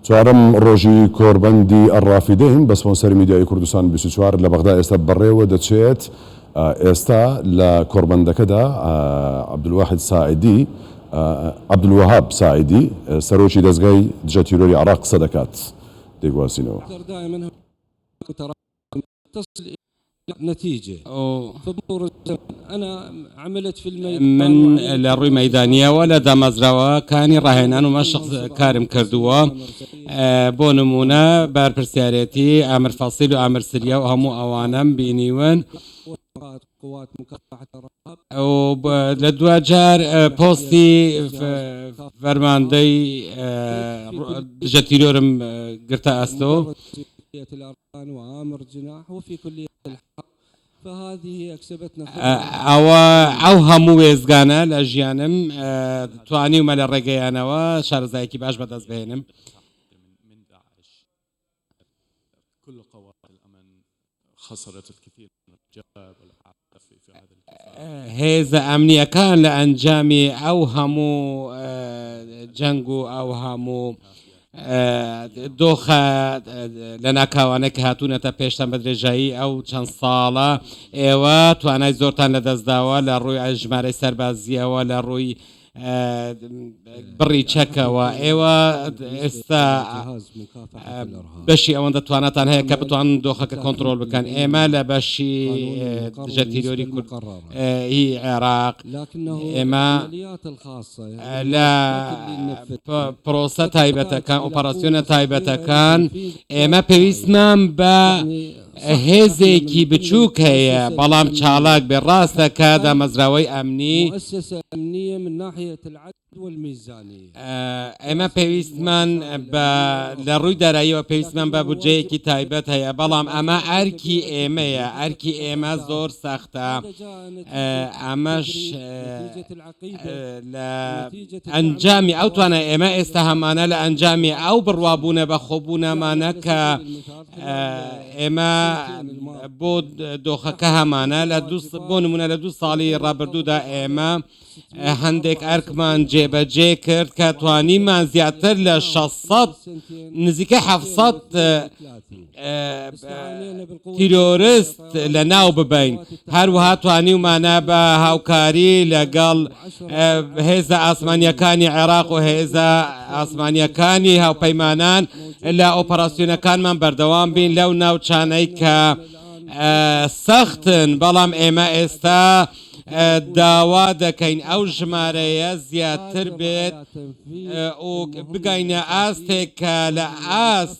چوارەم ڕۆژی کۆربەندی الرافدین بە سپۆنسەری میدیایی کوردستان 24 لە بەغدا ئێستا بەڕێوە دەچێت، ئێستا لە کۆڕبەندەکەدا عەبدولواحید ساعدی عەبدولوەهاب ساعدی سەرۆکی دەزگای دژە تیرۆری عێراق قسە دەکات. دەیگوازینەوە. من لە ڕووی مەیدانییەوە لە دامەزراوەکانی ڕاهێنان و مەشق کارم کردووە، بۆ نموونە بەرپرسیارێتی ئامر فەسیل و ئامر سریە و هەموو ئەوانەم بینیون. لە دواجار پۆستی فەرماندەی دژە تیرۆرم گرتە ئەستۆ. ئەوە ئەو هەموو وێستگانە لە ژیانم توانیومە لە ڕێگەیانەوە شارەزایەکی باش بەدەست بهێنم. هێزە ئەمنییەکان لە ئەنجامی ئەو هەموو جەنگ و ئەو هەموو دۆخە لەناکاوانەی کە هاتوونەتە پێشتان بە درێژایی ئەو چەند ساڵە ئێوە توانای زۆرتان لەدەستداوە لە ڕووی ژمارەی سەربازییەوە لە ڕووی بڕی چەکەوە ئێوە ئێستا بەشی ئەوەندە تواناتان هەیە کە بتوان دۆخەکە کۆنتترۆل بکەن ئێمە لە بەشی دژە تیرۆری کورد هی عێراق ئێمە لە پرۆسە تایبەتەکان ئۆپەراسیۆنە تایبەتەکان ئێمە پێویستمان بە هێزێکی بچووک هەیە بەڵام چالاک بێ ڕاستە کە دامەزراوەی ئەمنی ئێمە پێویستمان بە لە ڕووی داراییەوە پێویستمان بە بودجەیەکی تایبەت هەیە، بەڵام ئەمە ئەرکی ئێمەیە، ئەرکی ئێمە زۆر سەختە، ئەمەش لە ئەنجامی ئەو توانای ئێمە ئێستا هەمانە لە ئەنجامی ئەو بڕوابوونە بە خۆبوونەمانە کە ئێمە بۆ دۆخەکە هەمانە لە بۆ نمونە لە دوو ساڵی ڕابردوودا ئێمە هەندێک ئەرکمان جێبەجێ کرد کە توانیمان زیاتر لە 600 نزیکە 700 تیرۆرست لە ناو ببەین هەروەها توانیومانە بە هاوکاری لەگەڵ هێزە ئاسمانیەکانی عێراق و هێزە ئاسمانیەکانی هاوپەیمانان لە ئۆپەراسیۆنەکانمان بەردەوام بین لەو ناوچانەی کە سەختن بەڵام ئێمە ئێستا داوا دەکەین ئەو ژمارەیە زیاتر بێت و بگەینە ئاستێک کە لە ئاست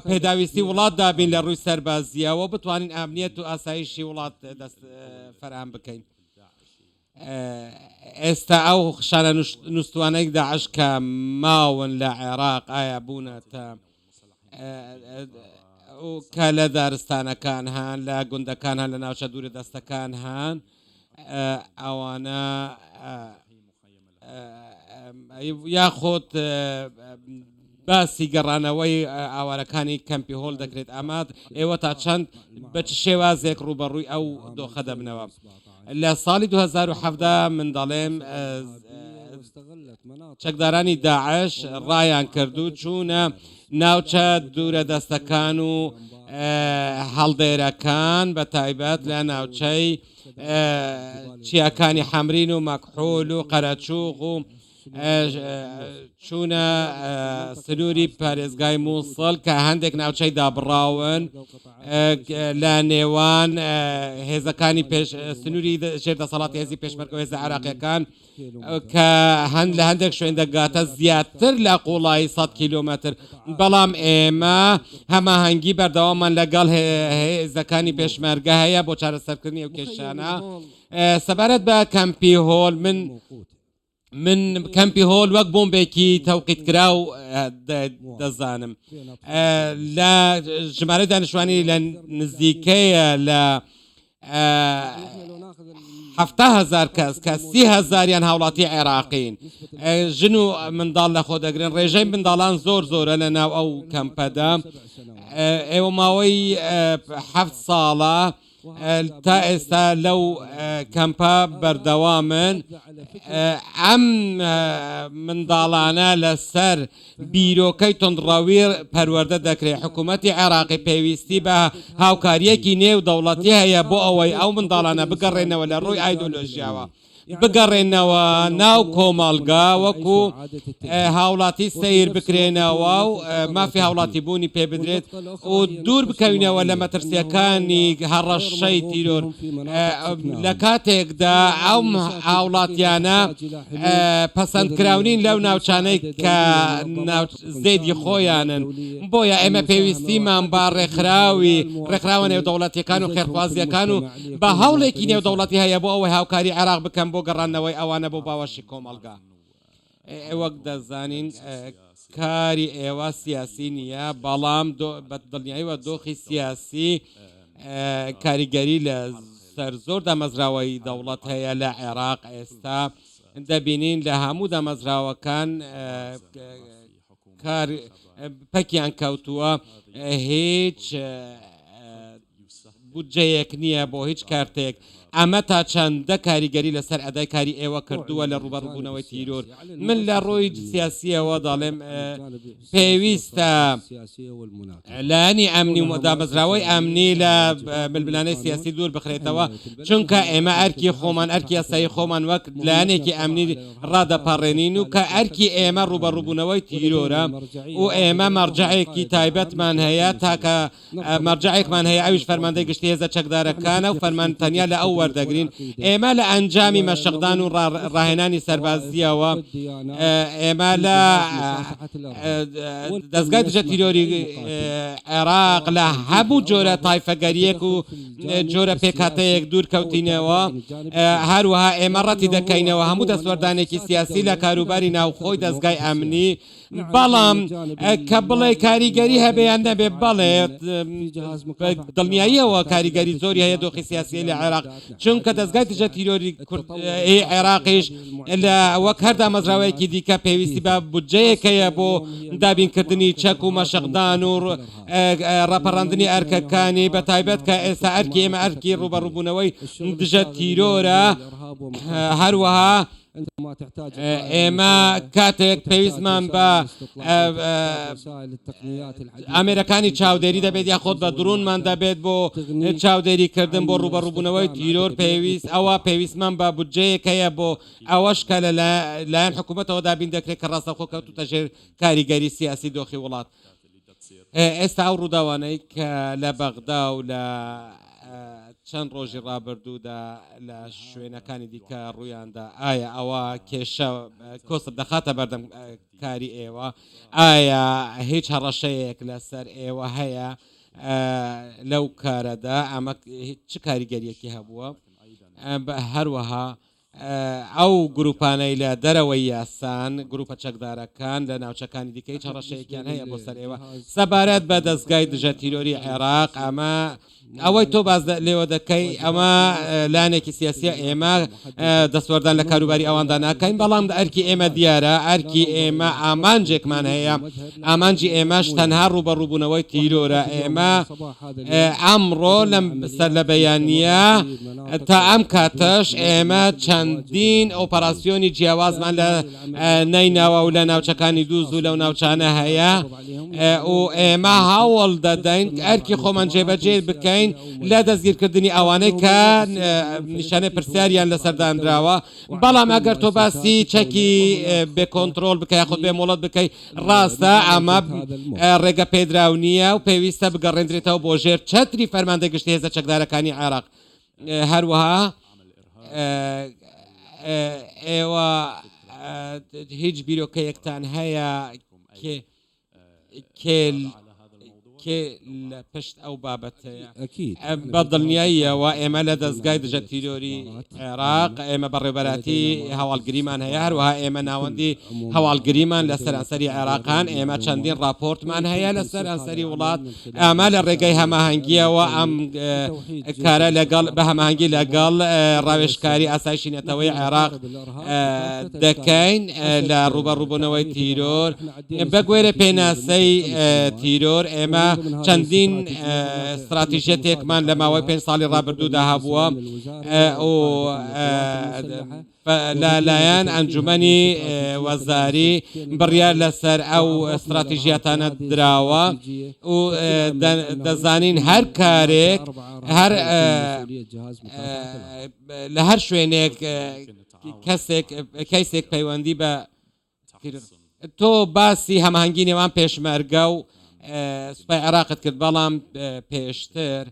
پێداویستی وڵاتدا بین لە ڕووی سەربازییەوە بتوانین ئەمنیەت و ئاسایشی وڵات دەست فەراهەم بکەین. ئێستا ئەو شانە نووستوانەی داعش کە ماون لە عێراق ئایا بوونەتە کە لە دارستانەکان هەن لە گوندەکان هەن لە ناوچە دوورە دەستەکان هەن ئەوانە یاخود باسی گەڕانەوەی ئاوارەکانی کەمپی هۆل دەکرێت ئەمە ئێوە تا چەند بە چ شێوازێک ڕووبەڕووی ئەو دۆخە دەبنەوە لە ساڵی 2017 من دەڵێم چەکدارانی داعش ڕایان کرد و چوونە ناوچە دوورە دەستەکان و هەڵدێرەکان بە تایبەت لە ناوچەی چیاکانی حەمرین و مەکحول و قەرەچوغ و چوونە سنووری پارێزگای مووسڵ کە هەندێک ناوچەی دابڕاون لە نێوان هێزەکانی پێش سنووری ژێر دەسەڵاتی هێزی پێشمەرگە و هێزە عێراقیەکان کە هەند لە هەندێک شوێن دەگاتە زیاتر لە قوڵایی 100 کیلۆمەتر بەڵام ئێمە هەماهەنگی بەردەواممان لەگەڵ هێزەکانی پێشمەرگە هەیە بۆ چارەسەرکردنی ئەو کێشانە سەبارەت بە کەمپی هۆل من من کەمپی هۆل وەک بۆمبێکی تەوقیتکراو دەزانم لە ژمارە دانیشتوانی لە نزیکەیە لە 70 هەزار کەس کە 30 هەزاریان هاوڵاتی عێراقین ژن و منداڵ لە خۆ دەگرن ڕێژەی منداڵان زۆر زۆرە لە ناو ئەو کەمپەدا ئێوە ماوەی 7 ساڵە. تا ئێستا لەو کەمپە بەردەوامن. ئەم منداڵانە لەسەر بیرۆکەی توندڕەوی پەروەردە دەکرێت، حکوومەتی عێراقی پێویستی بە هاوکارییەکی نێو دەوڵەتی هەیە بۆ ئەوەی ئەو منداڵانە بگەڕێنەوە لە ڕووی ئایدۆلۆژیاوە بگەڕێنەوە ناو کۆمەڵگا وەکو هاوڵاتی سەیر بکرێنەوە و مافی هاوڵاتیبوونی پێ بدرێت و دوور بکەوینەوە لە مەترسییەکانی هەڕەشەی تیرۆر لە کاتێکدا ئەو هاوڵاتیانە پەسەندکراونین لەو ناوچانەی کە زێدی خۆیانن بۆیە ئێمە پێویستیمان بە ڕێکخراوی ڕێکخراوە نێودەوڵەتیەکان و خێرخوازیەکان و بە هەوڵێکی نێودەوڵەتی هەیە بۆ ئەوەی هاوکاری عێراق بکەن بۆ گەڕاندنەوەی ئەوانە بۆ باوەشی کۆمەڵگا. وەک دەزانین کاری ئێوە سیاسی نییە، بەڵام بە دڵنیاییەوە دۆخی سیاسی کاریگەری لە سەر زۆر دامەزراوەی دەوڵەت هەیە لە عێراق ئێستا دەبینین لە هەموو دامەزراوەکان کار پەکیان کەوتووە هیچ بودجەیەک نییە بۆ هیچ کارتێک، ئەمە تا چەندە کاریگەری لەسەر ئەدای کاری ئێوە کردووە لە ڕووبەڕووبوونەوەی تیرۆر؟ من لە ڕووی سیاسییەوە دەڵێم پێویستە لایەنی ئەمنی و دامەزراوەی ئەمنی لە ململانێی سیاسی دوور بخرێتەوە، چونکە ئێمە ئەرکی خۆمان، ئەرکی یاسایی خۆمان وەک لایەنێکی ئەمنی ڕادەپەڕێنین و کە ئەرکی ئێمە ڕووبەڕووبوونەوەی تیرۆرە و ئێمە مەرجەعێکی تایبەتمان هەیە تاکە مەرجەعێکمان هەیە ئەویش فەرماندەی گشتی هێزە چەکدارەکانە و فەرمان تەنیا لە ئەو وەردەگرین. ئێمە لە ئەنجامی مەشقدان و ڕاهێنانی سەربازییەوە ئێمە لە دەزگای دژە تیرۆری عێراق لە هەموو جۆرە تایفەگەرییەک و جۆرە پێکهاتەیەک دوور کەوتینەوە. هەروەها ئێمە ڕەتی دەکەینەوە هەموو دەستوەردانێکی سیاسی لە کاروباری ناوخۆی دەزگای ئەمنی بەڵام کە بڵێ کاریگەری هەبێ یان نەبێ، بەڵێ بە دڵنیاییەوە کاریگەری زۆری هەیە دۆخی سیاسی لە عێراق، چونکە دەزگای دژە تیرۆری کورد ی عێراقیش لە وەک هەر دامەزراوەیەکی دیکە پێویستی بە بودجەیەک هەیە بۆ دابینکردنی چەک و مەشقدان و ڕاپەڕاندنی ئەرکەکانی، بە تایبەت کە ئێستا ئەرکی ئێمە ئەرکی ڕووبەڕووبوونەوەی دژە تیرۆرە، هەروەها ئێمە کاتێک پێویستمان بە ئامێرەکانی چاودێری دەبێت یاخۆد بە درونمان دەبێت بۆ چاودێریکردن بۆ ڕووبەڕووبوونەوەی تیرۆر پێویست ئەوە پێویستمان بە بودجەیەک هەیە بۆ ئەوەش کە لە لایەن حکوومەتەوە دابین دەکرێت کە ڕاستەوخۆ کەوتووتە ژێر کاریگەری سیاسی دۆخی وڵات. ئێستا ئەو ڕووداوانەی کە لە بەغدا و لە چەند ڕۆژی ڕابردوودا لە شوێنەکانی دیکە ڕوویاندا، ئایا ئەوە کێشە کۆسپ دەخاتە بەردەم کاری ئێوە؟ ئایا هیچ هەڕەشەیەک لەسەر ئێوە هەیە لەو کارەدا؟ ئەمە چ کاریگەرییەکی هەبووە؟ هەروەها ئەو گروپانەی لە دەرەوەی یاسان، گروپە چەکدارەکان لە ناوچەکانی دیکە هیچ هەڕەشەیەکیان هەیە بۆ سەر ئێوە؟ سەبارەت بە دەزگای دژە تیرۆری عێراق، ئەمە ئەوەی تۆ باس لێوە دەکەی ئەمە لایەنێکی سیاسیە، ئێمە دەستوەردان لە کاروباری ئەواندا ناکەین، بەڵام ئەرکی ئێمە دیارە، ئەرکی ئێمە ئامانجێکمان هەیە، ئامانجی ئێمەش تەنها ڕووبەڕووبوونەوەی تیرۆرە، ئێمە ئەمڕۆ لەم سەرلەبەیانییە تا ئەم کاتەش ئێمە چەندین ئۆپەراسیۆنی جیاوازمان لە نەینەوا و لە ناوچەکانی دووز و لەو ناوچانە هەیە و ئێمە هەوڵ دەدەین ئەرکی خۆمان جێبەجێ بکەین لە دەستگیرکردنی ئەوانەی کە نیشانەی پرسیاریان لەسەر دانراوە، بەڵام ئەگەر تۆ باسی چەکی بێ کۆنترۆڵ بکەی یاخود بێ مۆڵەت بکەی ڕاستە ئەمە ڕێگە پێدراو نییە و پێویستە بگەڕێندرێتەوە بۆ ژێر چەتری فەرماندەی گشتی هێزە چەکدارەکانی عێراق. هەروەها ئێوە هیچ بیرۆکەیەکتان هەیە کێ کێ لە پشت ئەو بابەتەیە؟ بە دڵنیاییەوە ئێمە لە دەزگای دژە تیرۆری عێراق ئێمە بەڕێوبەراتی هەواڵگریمان هەیە، هەروەها ئێمە ناوەندی هەواڵگریمان لە سەرانسەری عێراقان، ئێمە چەندین ڕاپۆرتمان هەیە لە سەرانسەری وڵات، ئەمە لە ڕێگەی هەماهەنگییەوە ئەم کارە لەگەڵ بە هەماهەنگی لەگەڵ ڕاوێژکاری ئاسایشی نەتەوەی عێراق دەکەین لە ڕووبەڕووبوونەوەی تیرۆر. بەگوێرەی پێناسەی تیرۆر ئێمە چەندین ستراتیژیەتێکمان لە ماوەی پێنج ساڵی ڕابردوودا هەبووە و لە لایەن ئەنجومەنی وەزاری بڕیار لەسەر ئەو ستراتیژیاتانە دراوە و دەزانین هەر کارێک هەر لە هەر شوێنێک کەسێک کەیسێک پەیوەندی بە تۆ باسی هەماهەنگی نێوان پێشمەرگە و سوپای عێراقت کرد، بەڵام پێشتر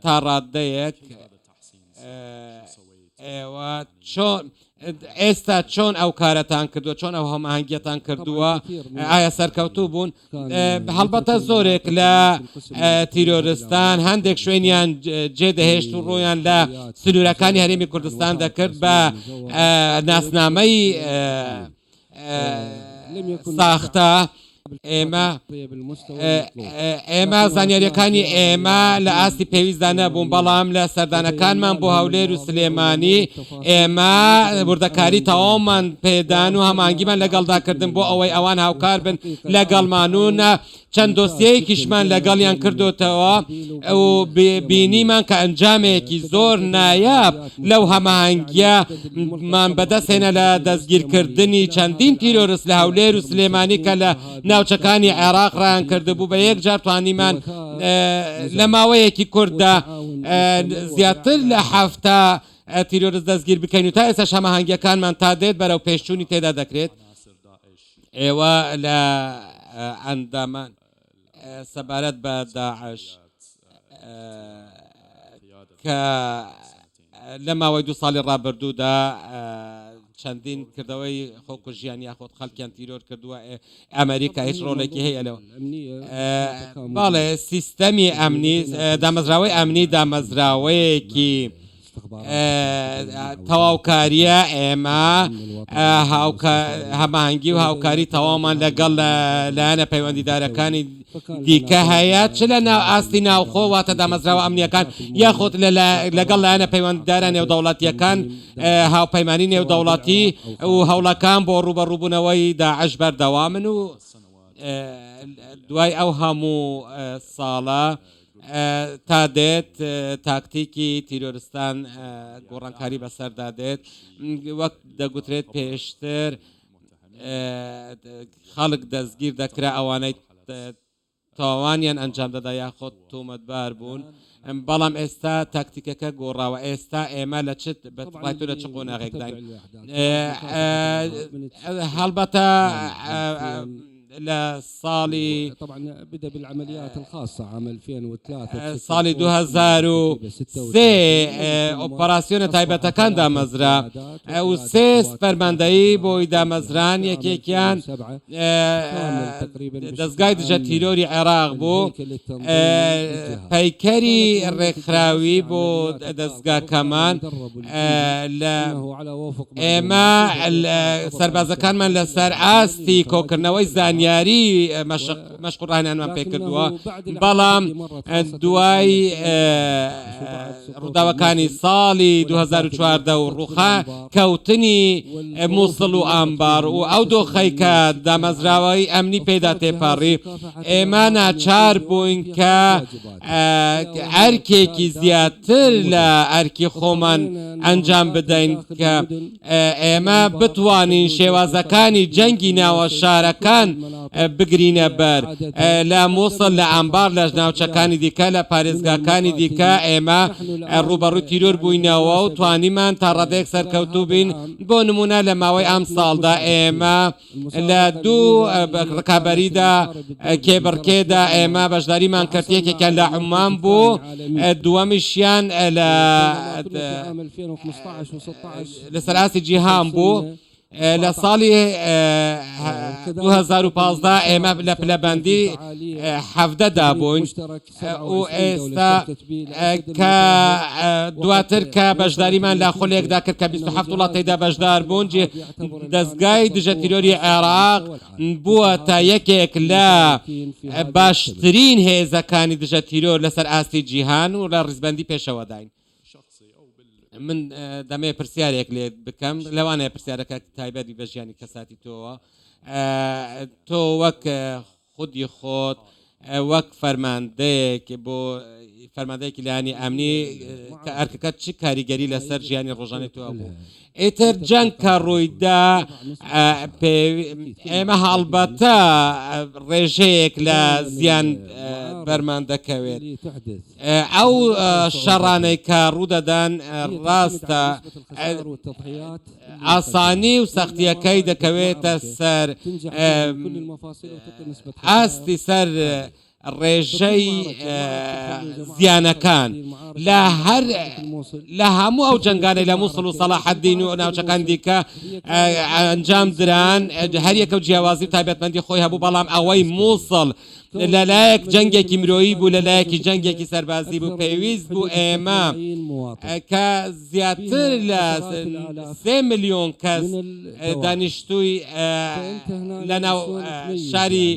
تا ڕاددەیەک ئێوە چۆن ئێستا چۆن ئەو کارەتان کردووە، چۆن ئەو هەماهەنگیەتان کردووە، ئایا سەرکەوتوو بوون؟ هەڵبەتە زۆرێک لە تیرۆرستان هەندێک شوێنیان جێدەهێشت و ڕوویان لە سنوورەکانی هەرێمی کوردستان دەکرد بە ناسنامەی ساختە. ئێمە ئێمە زانیاریەکانی ئێمە لە ئاستی پێویستدا نەبوون، بەڵام لە سەردانەکانمان بۆ هەولێر و سلێمانی ئێمە وردەکاری تەواومان پێدان و هەماهەنگیمان لەگەڵدا کردن بۆ ئەوەی ئەوان هاوکار بن لەگەڵمان و چەند دۆسیەیەکیشمان لەگەڵیان کردۆتەوە و بینیمان کە ئەنجامێکی زۆر نایاب لەو هەماهەنگیە مان بەدەست هێنا لە دەستگیرکردنی چەندین تیرۆرست لە هەولێر و سلێمانی کە لە ناوچەکانی عێراق ڕایان کردبوو بە یەکجار توانیمان لە ماوەیەکی کورتدا زیاتر لە 70 تیرۆرست دەستگیر بکەین و تا ئێستاش هەماهەنگیەکانمان تا دێت بەرەو پێشچوونی تێدا دەکرێت. ئێوە لە ئەندامان سەبارەت بە داعش کە لە ماوەی دوو ساڵی ڕابردوودا چەندین کردەوەی خۆکوژیان یاخود خەڵکیان تیرۆر کردووە، ئەمریکا هیچ ڕۆڵێکی هەیە لەوە؟ بەڵێ، سیستەمی ئەمنی، دامەزراوەی ئەمنی دامەزراوەیەکی تەواوکارییە، ئێمە هەماهەنگی و هاوکاری تەواومان لەگەڵ لایەنە پەیوەندیدارەکانی دیکە هەیە، چ لە ئاستی ناوخۆ واتە دامەزراوە ئەمنییەکان یاخود لەگەڵ لایەنە پەیوەندیدارە نێودەوڵەتییەکان، هاوپەیمانی نێودەوڵەتی و هەوڵەکان بۆ ڕووبەڕووبوونەوەی داعش بەردەوامن و دوای ئەو هەموو ساڵە تا دێت تاکتیکی تیرۆرستان گۆڕانکاری بەسەردا دێت، وەک دەگوترێت پێشتر خەڵک دەستگیر دەکرا ئەوانەی تاوانیان ئەنجام دەدا یاخود تۆمەتبار بوون، بەڵام ئێستا تاکتیکەکە گۆڕاوە، ئێستا ئێمە لە چ بەڕای تۆ لە چ قۆناغێکداین؟ هەڵبەتە لە ساڵی ساڵی 2003 ئۆپەراسیۆنە تایبەتەکان دامەزرا و سێ فەرماندەیی بۆی دامەزران، یەکێکیان دەزگای دژە تیرۆری عێراق بوو، پەیکەری ڕێکخراوی بۆ دەزگاکەمان لە ئێمە سەربازەکانمان لەسەر ئاستی کۆکردنەوەی زانیاری مەشق و ڕاهێنانمان پێکردووە، بەڵام دوای ڕووداوەکانی ساڵی 2014 و ڕووخا کەوتنی مووسڵ و ئەنبار و ئەو دۆخەی کە دامەزراوەی ئەمنی پێدا تێپەڕی، ئێمە ناچار بووین کە ئەرکێکی زیاتر لە ئەرکی خۆمان ئەنجام بدەین کە ئێمە بتوانین شێوازەکانی جەنگی ناوە شارەکان بگرینە بەر لە موسڵ، لە ئەنبار، لە ناوچەکانی دیکە، لە پارێزگاکانی دیکە ئێمە ڕووبەڕووی تیرۆر بووینەوە و توانیمان تا ڕادەیەک سەرکەوتوو بین، بۆ نموونە لە ماوەی ئەمساڵدا ئێمە لە دوو ڕکابەریدا کێبڕکێدا ئێمە بەشداریمان کرد، یەکێکیان لە عومان بوو، دووەمیشیان لە لەسەر ئاستی جیهان بوو. لە ساڵی 2015 ئێمە لە پلەبەندی 17 دا بووین و ئێستا کە دواتر کە بەشداریمان لە خولێکدا کرد کە 27 وڵات تێیدا بەشدار بوون، دەزگای دژە تیرۆری عێراق بووە تا یەکێک لە باشترین هێزەکانی دژە تیرۆر لەسەر ئاستی جیهان و لە ڕیزبەندی پێشەوەداین. من دەمەوێت پرسیارێک لێت بکەم، لەوانەیە پرسیارەکە تایبەت بی بە ژیانی کەساتی تۆوە، تۆ وەک خودی خۆت وەک فەرماندەیەک بۆ فەرماندەیەکی لایەنی ئەمنی کە ئەرکەکەت چ کاریگەری لەسەر ژیانی ڕۆژانەی تۆ هەبوو؟ ئیتر جەنگ کە ڕوویدا ئێمە هەڵبەتە ڕێژەیەک لە زیان بەرمان دەکەوێت. ئەو شەڕانەی کە ڕوودەدەن ڕاستە ئاسانی و سەختییەکەی دەکەوێتە سەر ئاستی سەر ڕێژەی زیانەکان لە هەر لە هەموو ئەو جەنگانەی لە مووسڵ و سەڵاحەدین و ناوچەکان دیکە ئەنجام دران هەریەکە و جیاوازی و تایبەتمەندی خۆی هەبوو بەڵام ئەوەی مووسڵ لەلایەک جەنگێکی مرۆیی بوو لەلایەکی جەنگێکی سەربازی بوو پێویست بوو ئێمە کە زیاتر لە سێ ملیۆن کەس دانیشتووی لەناو شاری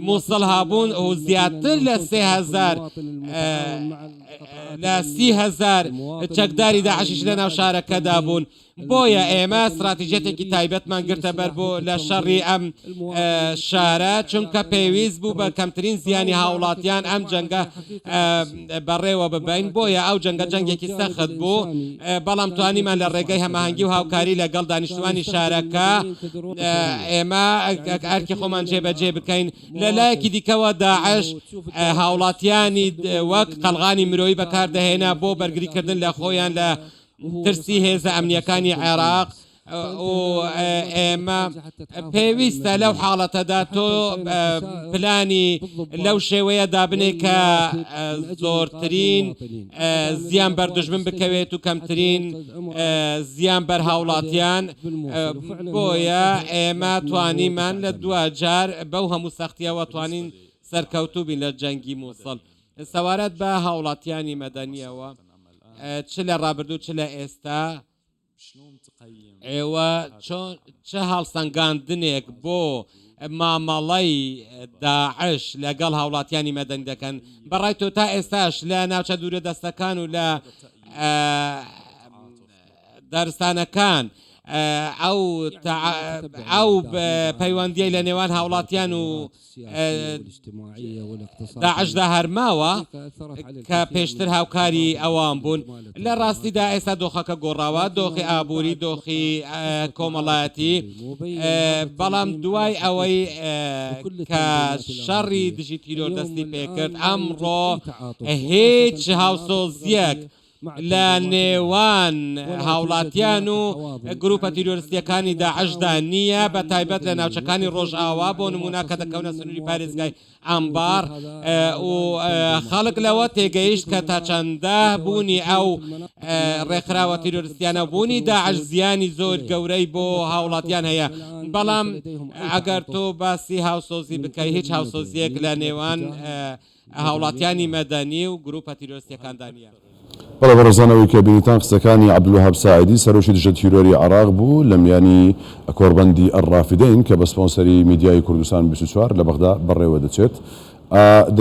موسڵ هەبوون و زیاتر لە 3000 لە 30هزار چەکداری داعشیش لەناو شارەکەدا بوون. بۆیە ئێمە ستراتیژیەتێکی تایبەتمان گرتە بەر بۆ لە شەڕی ئەم شارە، چونکە پێویست بوو بە کەمترین زیانی هاوڵاتیان ئەم جەنگە بەڕێوە ببەین، بۆیە ئەو جەنگە جەنگێکی سەخت بوو، بەڵام توانیمان لە ڕێگەی هەماهەنگی و هاوکاری لەگەڵ دانیشتوانی شارەکە ئێمە ئەرکی خۆمان جێبەجێ بکەین. لە لایەکی دیکەوە داعش هاوڵاتیانی وەک قەڵغانی مرۆیی بەکاردەهێنا بۆ بەرگریکردن لە خۆیان لە ترسی هێزە ئەمنییەکانی عێراق و ئێمە پێویستە لەو حاڵەتەدا تۆ پلانی لەو شێوەیە دابنێ کە زۆرترین زیان بەر دوژمن بکەوێت و کەمترین زیان بەر هاوڵاتیان بۆیە ئێمە توانیمان لە دواجار بەو هەموو سەختیەوە توانین سەرکەوتوو بین لە جەنگی مووسڵ. سەوارەت بە هاوڵاتیانی مەدەنیەوە چ لە ڕابردوو چ لە ئێستا ئێوە چۆن چ هەڵسەنگاندنێک بۆ مامەڵەی داعش لەگەڵ هاوڵاتیانی مەدەنی دەکەن؟ بەڕای تۆ تا ئێستاش لە ناوچە دوورە دەستەکان و لە دارستانەکان ئەو ئەو پەیوەندیەی لە نێوان هاوڵاتیان و داعشدا هەر ماوە کە پێشتر هاوکاری ئەوان بوون لە ڕاستیدا ئێستا دۆخەکە گۆڕاوە دۆخی ئابووری دۆخی کۆمەڵایەتی بەڵام دوای ئەوەی کە شەڕی دژی تیرۆر دەستی پێکرد ئەمڕۆ هیچ هاوسۆزیەک لە نێوان هاوڵاتیان و گروپە تیرۆرستییەکانی داعشدا نییە، بە تایبەت لە ناوچەکانی ڕۆژئاوا، بۆ نموونە کە دەکەونە سنووری پارێزگای ئەنبار و خەڵک لەوە تێگەیشت کە تا چەندە بوونی ئەو ڕێکخراوە تیرۆرستیانە و بوونی داعش زیانی زۆر گەورەی بۆ هاوڵاتیان هەیە، بەڵام ئەگەر تۆ باسی هاوسۆزی بکەی هیچ هاوسۆزییەک لە نێوان هاوڵاتیانی مەدەنی و گروپە تیرۆرستیەکاندا نیە. بەڵێ بەڕێزان ئەوەی کە بینیتان قسەکانی عەبدولوەهاب ساعدی سەرۆکی دژە تیرۆری عێراق بوو لە میانی کۆڕبەندی الرافدین کە بە سپۆنسەری میدیای کوردستان 24 لە بەغدا بەڕێوە دەچێت.